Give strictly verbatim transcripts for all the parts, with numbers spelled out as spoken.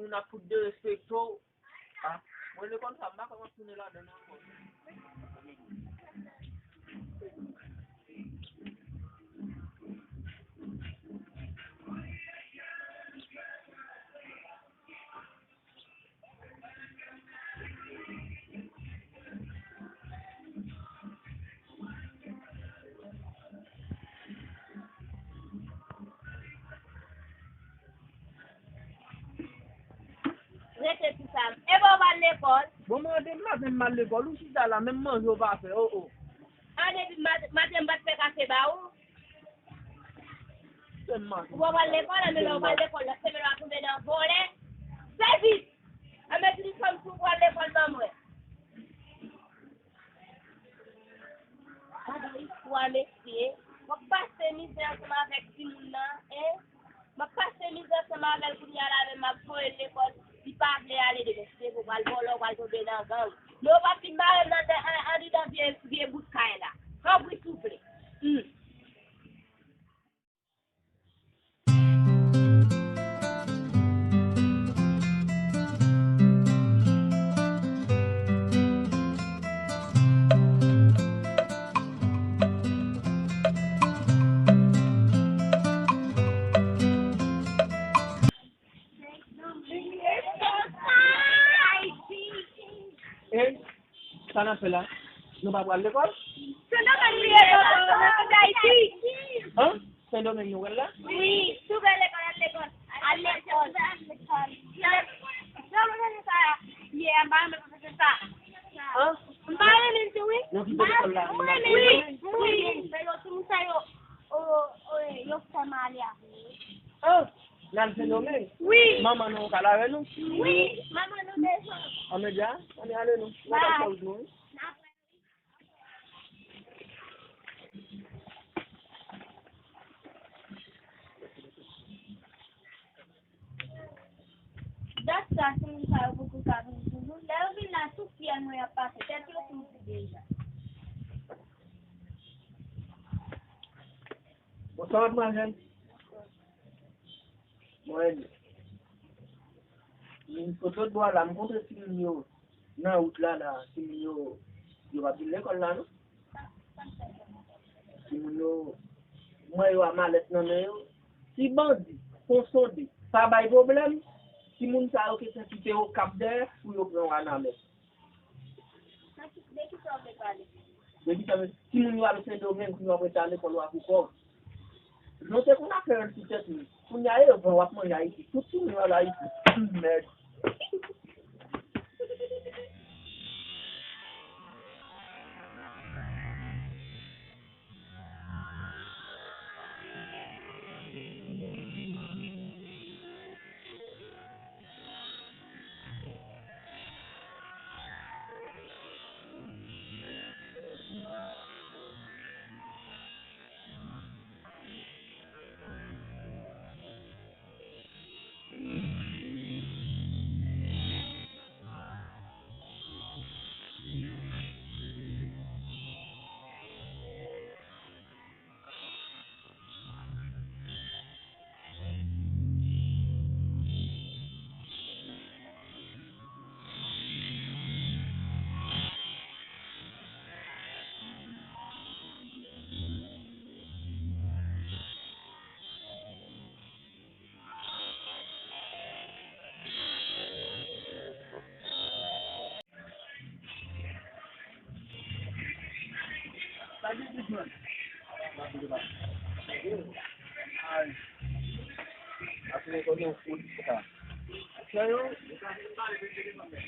N ap fout derespekte w. Ah, mwen lekòl sa, m pa kwè m ap tounen ladan l ankò. Rete ti sa. E bon, w pa al lekòl? Bon, mwen, depi maten m pa al lekòl, ou chita la, menm manje w pa fè, o, o. A, depi mat-, maten m pa t fè kafe ba ou? Ou pa pral lekòl, anben lè ou pral lekòl, lòt semèn w a tonbe nan vòlè. Fè vit! Anben, ti fanm, si w pral lekòl, ban mwen. Gade istwa, mesye. W ap pase mizè ansanm avèk timoun nan, en? M ap pase mizè ansanm avè l kounye a la, men m ap voye l lekòl. Li pa vle ale demen. Si se vre, w pral vòlè, w pral tonbe nan gang. Men w p ap vin bare m nan, nan, an-, andidan vye, vye bout kay la. Tanpri, souple. Hmm. E sa n ap fè la? Nou pa pral lekòl? Se nou menm li ye, papa, nou Ayiti. An? Sendomeng nou pral la? Wi, touve lekòl, al lekòl. Al lekòl. Jan nou fè sa ye, m pa renmen fè sa. An? M pa renmen tou, wi. Nou kite lekòl la, nou al Sendomeng? Wi, wi. Men yo, timoun sa yo, o, o, yo fè m ale avè yo. An? N al Sendomeng? Wi. Manman nou ka la avè nou? Wi, manman nou bezwen. An, men dja, ann ale nou. N ap al fè wout nou, wi. Dat sa, timoun sa yo poko ka vini toujou. Lè yo vin la, tout fyèl mwen y ap pase. Tèt yo tou di deja. Bonswa, madmwazèl. Mwen, m sot lòt bò a la, m kontre timoun yo nan wout la, la, timoun yo, yo p ap vin lekòl la, non. Timoun yo, m wè yo a malèt nan men yo. Si bandi, fon sonde, pa bay pwoblèm, timoun sa yo kesyon kite yo k ap dèyè pou yo pran Wanament. De kisa w vle pale? De kisa w vle? Timoun yo al Sendomeng, kounye a w ap rete al lekòl, w ap pou kò w. Nou te konn ap fè rèl sou tèt nou. Kounye a, e van w ap manje Ayiti. Tout timoun yo al Ayiti. Mèd.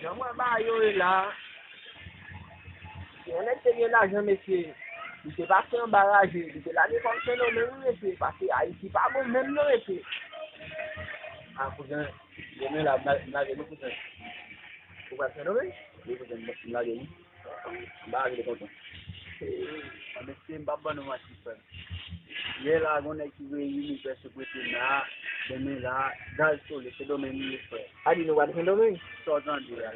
Jan mwen ba yo e la, si yon nèg te gen lajan, mesye, li te pase anba raje, li te lage kò l Sendomeng, wi, mesye, paske Ayiti pa bon menm non, mesye. A, kouzen, demen la, m la-, m lage nou, kouzen. Ou pral Sendomeng? Wi, kouzen, m lage nou. M pa vle kontan. Mesye, m p ap ban nou manti, frè m. Yè la, gon nèg ki voye inivè sou prete m la, demen la, gaz sole, Sendomeng li ye, frè. A di nou pral Sendomeng? Sa w tande a?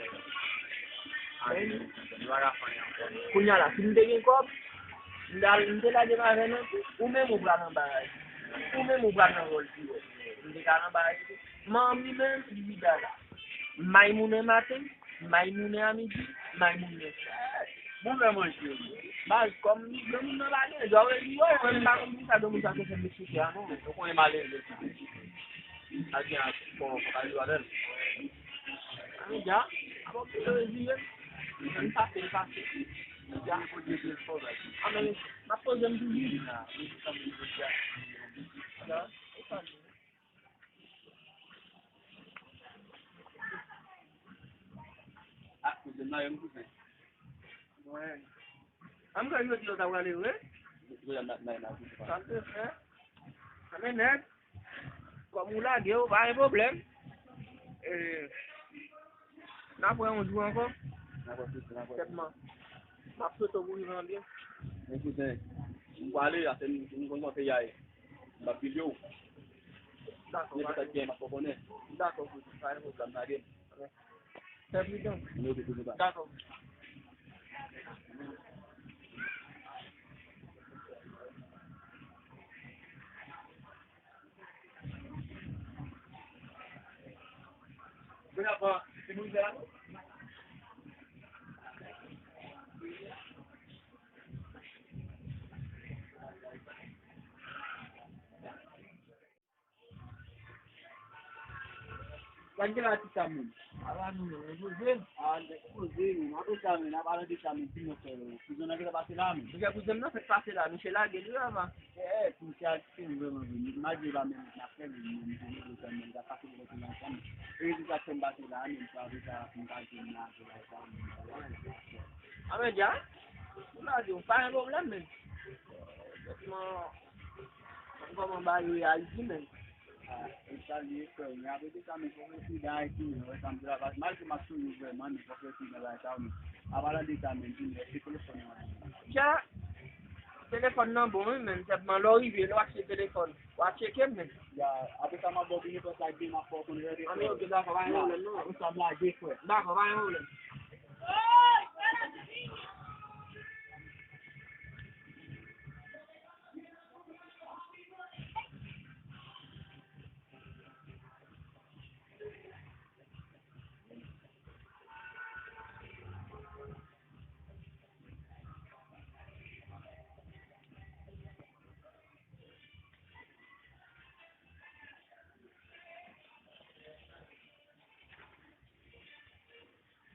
A di nou, nou pa ka fè anyen ankò. Kounye a la, si m te gen kòb, m ta, m te lage m avè nou tou. Ou menm ou pral anba raje. Ou menm ou pral nan vòl pi wè. M te ka anba raje tou. Manman m li menm, li chita la. Maymounen maten, maymounen a midi, maymounen swa. Bon, fè manje. Baz, kòm granmoun nan pa gen dwa, wè, li wè, mwen, m pa konn kisa granmoun sa te fè m met sou tè a, non. Ou konnen malere. Al gen ak fò, fò pa jwe avè l. Amiga, apre w te rezime, m pase, m pase. Amiga, a, men, m ap poze m toujou. Ah, kouzen m la, yo, m kouzen. Mwen. An m kwè jodi yo ta prale vre. Jodi a m ap maye nan kouzen. Sa m te fè. Anben nèg, kòm ou lage w, pa gen pwoblèm. E, n ap wè yon jou ankò. N ap wè, n ap wè. Sèlman, m ap swete w pou rive an byen. Men kouzen, m prale, afè m, m konn kòman peyi a ye. M ap pile w. Dakò, nenpòt sa ki gen, m ap fè w konnen. Dakò, kouzen, pa gen pwoblèm. Sa m lage m. Fè pridan. Dakò. Sa k gen la ti sa moun? Ala nou menm, nou poze. A, nou poze, nou. Apre sa, men, n a pale de sa, men, ti mwen fè, kouzen nan gentan pase la, men. Monchè, kouzen m nan fèk pase la, misye lage li vrèman. Eh, ti misye a fin vrèman vini. Malgre pa menm, n ap fè, men, men, misye vini vrèman, li ta pase vrèman ansanm. E rezilta fè m pase la, men, sa, apre sa, m pa jwenn la, apre sa, men. A, men, dja, ou lage, pa gen pwoblèm, men. Sèlman, kòman bagay yo ye Ayiti, men. Ah, e sa l ye, frè m. Men apre de sa, men fòk yo pridan Ayiti, men wè sa m di la, paske malgre m ap souri vrèman, men fòk yo pridan bagay sa yo, men. Apalan de sa, men, di m, èske telefòn nan bon? Tja, telefòn nan bon, wi, men sèlman lè w rive, lè w achte telefòn, w a tcheke m, men. Ya, apre sa, m ap ba w byen pòs la, epi m ap fè w konn rete, frè. Anben, ok, dakò, pa gen pwoblèm, non. Apre sa, m lage, frè. Dakò, pa gen pwoblèm.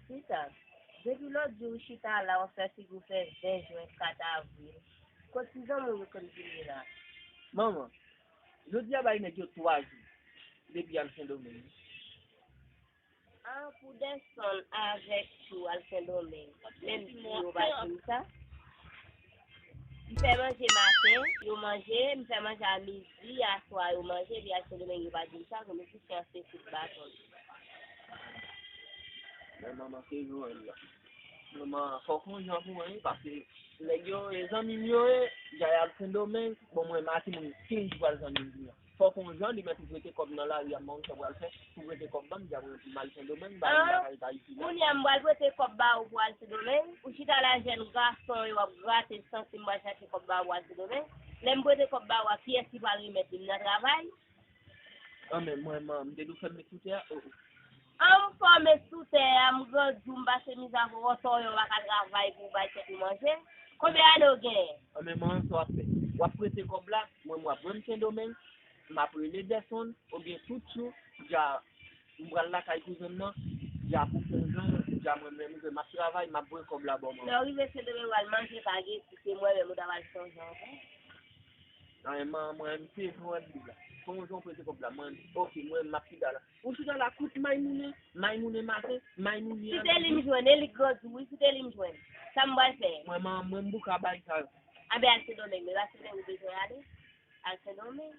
Chita. Depi lòt jou ou chita la, w ap fè figi w fè ven jen, kat avril. Kot ti zanmi w yo konn vini la? Manman, jodi a bay nèg yo twa jou depi y al Sendomeng. An, pou desann avèk tou al Sendomeng. Menm si yo pa di m sa. M fè manje maten, yo manje, m fè manje a midi, aswa yo manje, epi al Sendomeng yo pa di m sa, konn mizisyen an se kout baton. Men manman se jan l ye. Manman fòk yon jan pou mwen, wi, paske nèg yo, e zanmi m yo ye, dja y al Sendomeng, bon, mwen, m a timoun kenz jou pral zanmi m vini an. Fòk yon jan, li mèt ou prete kòb nan lari a, manman sa pral fè, pou prete kòb ban m, dja mwen, m al Sendomeng, m pa vin lakay Tayiti, non. Kounye a, m pral prete kòb ba ou pou al Sendomeng, ou chita la, jèn gason, yo ap grate santi m pral chache kòb ba ou pou al Sendomeng. Lè m prete kòb ba ou a, kiyès ki pral remèt li? M nan travay? An, men mwen, man, m te dwe fè m met sou tè a, o, o. An, m fòme sou tè a, m grandi, m pase mizè, wòtò, yo pa ka travay pou bay tèt ou manje. Konbyen ane w genyen? An, men man, sa w ap fè? W ap prete kòb la, mwen, m w ap voye m Sendomeng, m ap rele Dèsonn, oubyen tout jou, dja, m pral lakay kouzen m nan, dja pou fè yon jan, dja mwen menm, m ap travay, m ap voye kòb la ba w, man. Lè w rive Sendomeng, w al manje, pa gen, si se mwen menm, ou ta pral sonje ankò. An, men man, mwen, m se jwenn li la. Fè yon jan w prete kòb la, man. Ok, mwen, m ap chita la. Ou chita la, kout maymounen, maymounen maten, maymounen a midi. Si se li m jwenn, e li k grandi, wi, si se li m jwenn. Sa m pral fè? Mwen, man, mwen, m bouka bay sa yo. Anben, al Sendomeng, men pa Sendomeng ou bezwen ale? Al Sendomeng.